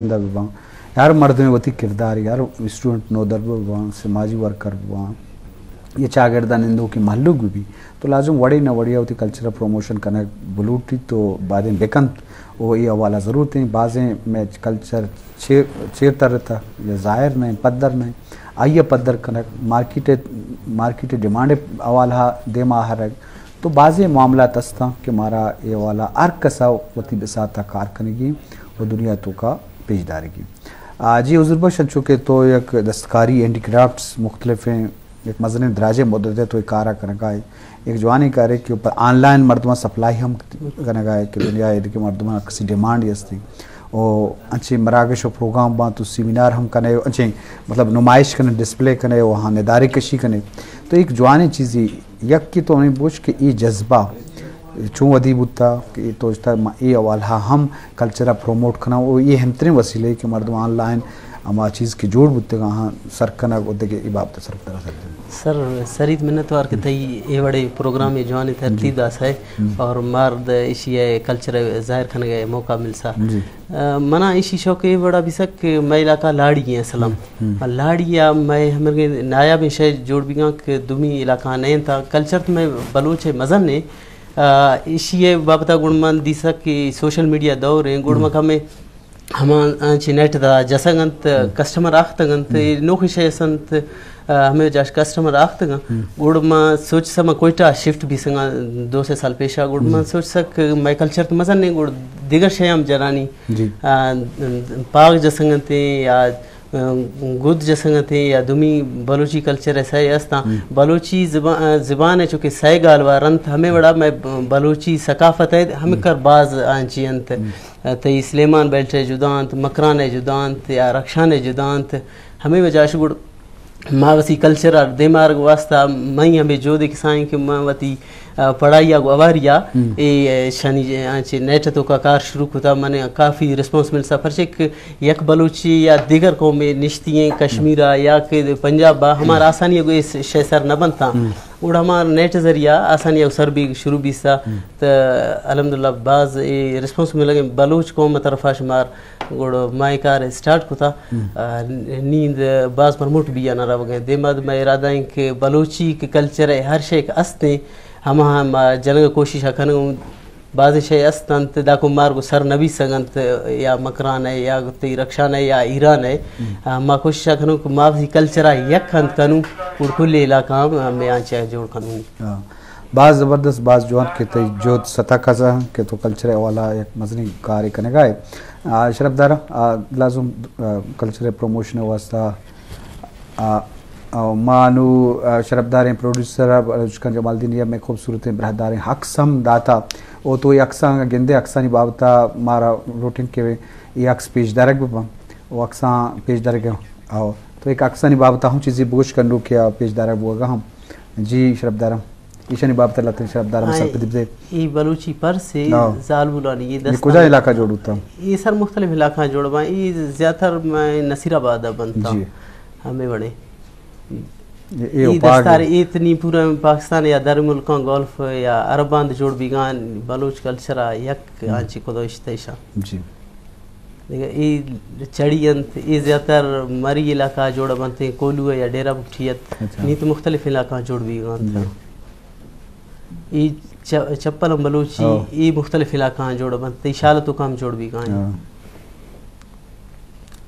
زندہ بہ باں، ہر مردمے وتی کردارے، ہر اسٹوڈنٹ نودربر بہ باں، سماجی ورکر بہ باں، یا چاگرد ءَ نندوکیں مھلوک بہ بی، تو لازم وڑے نہ وڑے ءَ وتی کلچر ءِ پروموشن کنگ بلوٹیت و بایدیں بکنت و اے حوالہ ضرورت ایں۔ بازیں مئے کلچر چیر، چیر ترتہ یا ظاہر نہ ایں، پدر نہ ایں، آئی ءَ پدر کنگ، مارکیٹ ءِ، مارکیٹ ءِ ڈیمانڈ ءِ حوالہ ءَ دیما آرگ، تو بازیں معاملات استاں کہ مارا اے حوالہ ہر کس ءَ وتی بساتا کار کنگی و دنیا ءِ توکا پیش دارگی۔ آ، جی حضور بخش، انچو کہ تو یک دستکاری، ہینڈی کرافٹس، مختلفیں یک مزنیں دراجیں مدت ءَ تو اے کار ءَ کنگا ئے، یک جوانیں کارے کہ پر آن لائن مردماں سپلائی ہم کنگا ئے کہ دنیا ءِ دگہ مردماں کسی ڈیمانڈ ہستی۔ و انچیں مراگش و پروگرام باں تو سیمینار ہم کنے، انچیں مطلب نمائش کنے، ڈسپلے کنے و ہاں ندارے کشی کنے۔ تو یک جوانیں چیزے، یک کہ تو ہمیں بوش کہ اے جذبہ چون ودی بوتا کہ اے تو اشتا ما اے حوالہ ہم کلچر ءَ پروموٹ کناں و اے ہمتریں وسیلے کہ مردم آن لائن ہما چیز کہ جوڑ بوتگاں ہاں سر کنگ و دگہ اے بابت سر طرح سر جن۔ سر، سریت منتوار کہ تئی اے وڑے پروگرام اے جوانیں ترتیب داس ہے اور مرد ایشی ءِ کلچر ءِ ظاہر کنگ ءِ موقع ملسا۔ جی۔ آ، منا ایشی شوق اے وڑا بیسک کہ مئے علاقہ لاڑی ایں اصلاً۔ ہم۔ لاڑی ءَ مئے ہمرگیں نایابیں شے جوڑ بیگاں کہ دومی علاقہ نہ انت۔ کلچر تو مئے بلوچ ءِ مزن ایں۔ آ، ایشی ءِ بابت ءَ گڑ من دیسک کہ سوشل میڈیا دور ایں، گڑ من کمے ہما انچیں نیٹ ءِ تہا جسگ انت، کسٹمر آختگ انت، نوخی شے اس انت، آ، ہمے وجہ اش کسٹمر آختگاں۔ گڑ ما سوچ سما کوئٹہ شفٹ بیسگاں دو سے سال پیشا، گڑ ما سوچ سک مئے کلچر تو مزن ایں، گڑ دگر شے ہم جنانی، جی۔ آ، پاگ جسگ انت یا، آ، گد جسگ انت یا دومی بلوچی کلچر ءِ سئے استاں۔ بلوچی زبان، آ، زبان ءِ چونکہ سئے گالوار انت، ہمے وڑا مئے بلوچی ثقافت ءِ ہمے کر باز آنچی انت۔ تئی سلیمان بیلٹ ءِ جدا انت، مکران ءِ جدا انت یا رخشان ءِ جدا انت۔ ہمے وجہ اش گڑ ما وتی کلچر ءَ دیمارگ واسطہ منی ہمے جہد ءِ کسائیں کہ من وتی، آ، پڑھائی ءَ گوں ہواری ءَ اے، آ، شانی، آ، چہ نیٹ ءِ توکا کار شروع کتا۔ من کافی ریسپانس ملسا، پرچہ کہ یک بلوچے یا دیگر قومے نشتی ایں کشمیر ءَ یا کہ پنجاب ءَ، ہمارا آسانی ءَ گوں اے شے سر نہ بنتاں۔ گڑا ہما نیٹ ءِ ذریعہ آسانی ءَ سر بیگ شروع بیسا، تو الحمدللہ باز اے ریسپانس ملگ ءَ بلوچ قوم ءِ طرفا شمار۔ گڑا ما اے کار اسٹارٹ کتا۔ آ، نی اند باز پروموٹ بیا نہ روگ ءَ۔ دیما مئے ارادہ ایں کہ بلوچی کہ کلچر ءِ ہر شے کہ است ایں، ہما ما جنگ ءِ کوشش ءَ کنگ ءَ۔ بازیں شے است انت، داکو مار گوں سر نہ بیسگ انت، یا مکران ءِ، یا تئی رخشان ءِ، یا ایران ءِ۔ آ، ما کوشش ءَ کنوں کہ ما وتی کلچر ءَ یک ہند کنوں، گڑ کل علاقہ ہم ہمے آنچہ جوڑ کنوں۔ ہاں۔ باز زبردست، باز جوان کہ تئی جہد ستک ءَ کہ تو کلچر ءِ حوالہ یک مزنیں کارے کنگا ئے۔ آ، شرپ دار، آ، لازم، آ، کلچر ءِ پروموشن ءِ واسطہ، آ، آ، ما نوں، آ، شرپ داریں پروڈیوسر بلوچ خان جمالدینی ءَ مئے خوبصورتیں براہداریں عکس ہم داتا۔ او تو اے عکساں گندے، عکسانی بابت ءَ مارا لوٹیں کہ اے عکس پیش دارگ بہ باں۔ او عکساں پیش دارگ ءَ۔ او تو ایک عکسانی بابت ءَ ہم چیزے بگوش کنو کہ آ پیش دارگ بوگا ہم۔ جی شرپ دارم۔ ایشانی بابت ءَ لہتیں شرپ دارم آئی، سرپدی بدے۔ اے بلوچی پرس اے ہاں۔ زالبولانی اے اے دستاں کجا علاقہ جوڑ بوتا؟ اے سر مختلف علاقہ جوڑ باں۔ اے زیادہ تر مئے نصیر آباد ءَ بنتا۔ جی۔ ہمے وڑے۔ اے، اے اے اوپار دستار اے۔ اے تنی پورا پاکستان یا در ملکاں گولف یا عرب باند جوڑ بیگاں بلوچ کلچر ءَ یک ہم۔ آنچی کدو اشتہ ایشاں۔ جی۔ دگہ اے چڑی انت، اے زیاتر مری علاقہ ءَ جوڑ بنت، کوہلو ءَ یا ڈیرہ بگٹی ات۔ اچھا۔ نی تو مختلف علاقہ ءَ جوڑ بیگ انت۔ جی۔ اے چ-، چپل ہم بلوچی، ہاں۔ اے مختلف علاقہ ءَ جوڑ بنت، اے شال تو کم جوڑ بیگ انت۔ ہاں۔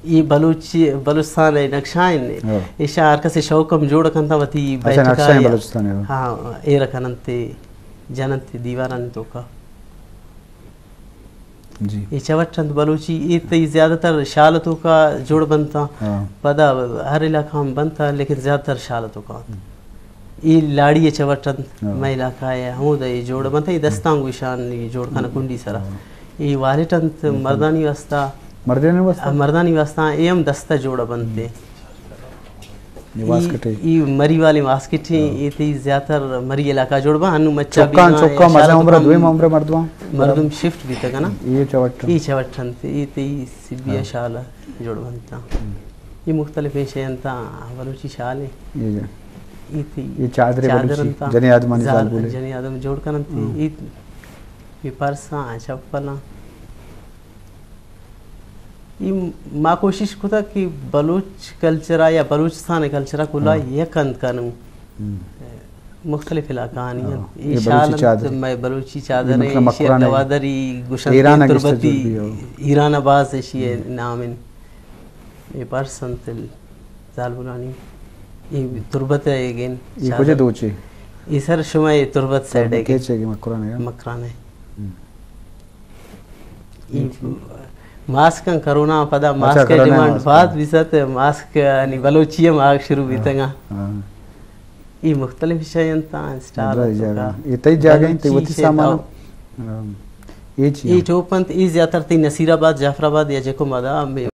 اے بلوچی، بلوچستان ءِ نقشہ انت۔ ہاں۔ ایشاں ہر کسے شوق ہم جوڑ کنت وتی اچھا، بیٹھک ءَ نقشہ یا بلوچستان ءِ، ہاں۔ ہاں، ایر کننت، جننت دیوارانی توکا۔ جی۔ اے چوٹ انت بلوچی، اے تئی زیادہ تر شال توکا جوڑ بنتاں۔ ہاں۔ پدا ہر علاقہ ہم بنتاں، لیکن زیادہ تر شال توکا انت۔ ہم۔ اے لاڑی ءِ چوٹ انت، ہاں۔ مئے علاقہ ءَ ہمودا اے جوڑ بنت، اے دستاں گوشان اے جوڑ کنگ ہم۔ کنڈی سرا۔ ہاں۔ اے والٹ انت، ہم۔ مردانی واسطہ۔ مردانی واسطہ؟ آ، مردانی واسطہ، اے ہم دستہ جوڑ بنت۔ ہم۔ اے واسکٹ اے۔ اے مری والے واسکٹ ایں، ہاں۔ اے تئی زیاتر مری علاقہ جوڑ باں، انو مچا چوکاں، بیگاں، چوکاں، یا مزن شال عمر، توکاں دوئیں عمر مردماں۔ مردم شفٹ بیتگ نا۔ اے چوٹ۔ اے چوٹ انت، اے تئی سبی ءِ ہاں۔ شال جوڑ بنت۔ ہم۔ اے مختلف شے انت، بلوچی شال ایں۔ اے جا۔ اے تئی اے چادر چادر بلوچی، انت۔ جنی آدمانی زال، زالبولے۔ جنی آدم جوڑ کننت۔ ہم۔ اے، اے پرساں، چپلاں۔ اے ما کوشش کتگ کہ بلوچ کلچر ءَ یا بلوچستان ءِ کلچر ءَ کلا ہاں۔ یک انت کنوں۔ ہم۔ مختلف علاقہانی ہاں۔ انت۔ اے اے شال بلوچی انت، چادر۔ مئے بلوچی اے چادر مطلب انت، ایشی ءَ مکران انت۔ گوادری گوشنت ایران ءَ گوادری گوشنت تربتی۔ اے ایران ءَ باز ایشی ءِ نام انت۔ اے پرس انت زالبولانی۔ اے تربت ءِ ایگیں اے چادر۔ کجا دوچے؟ اے سر شما اے تربت سائیڈ ءَ تربت ءِ۔ کیچ ءَ کہ مکران ءَ؟ مکران ءَ۔ ہم۔ اے ماسک انت، کرونا پدا اچھا، ماسک ءِ کرونا ڈیمانڈ ماسک۔ باز بیست، ماسک یعنی بلوچی ءَ ماگ شروع ہاں، بیتگ۔ ہاں۔ اے مختلف شے انت، انسٹال درائیں انت جاگہ۔ اے تئی جاگہ انت، تئی بلوچی وتی شے سامان۔ تو۔ ہم۔ اے چی اے انت؟ ٹوپ انت، اے زیادہ تر تئی نصیر آباد، جعفر آباد یا جیکو مادا ہمے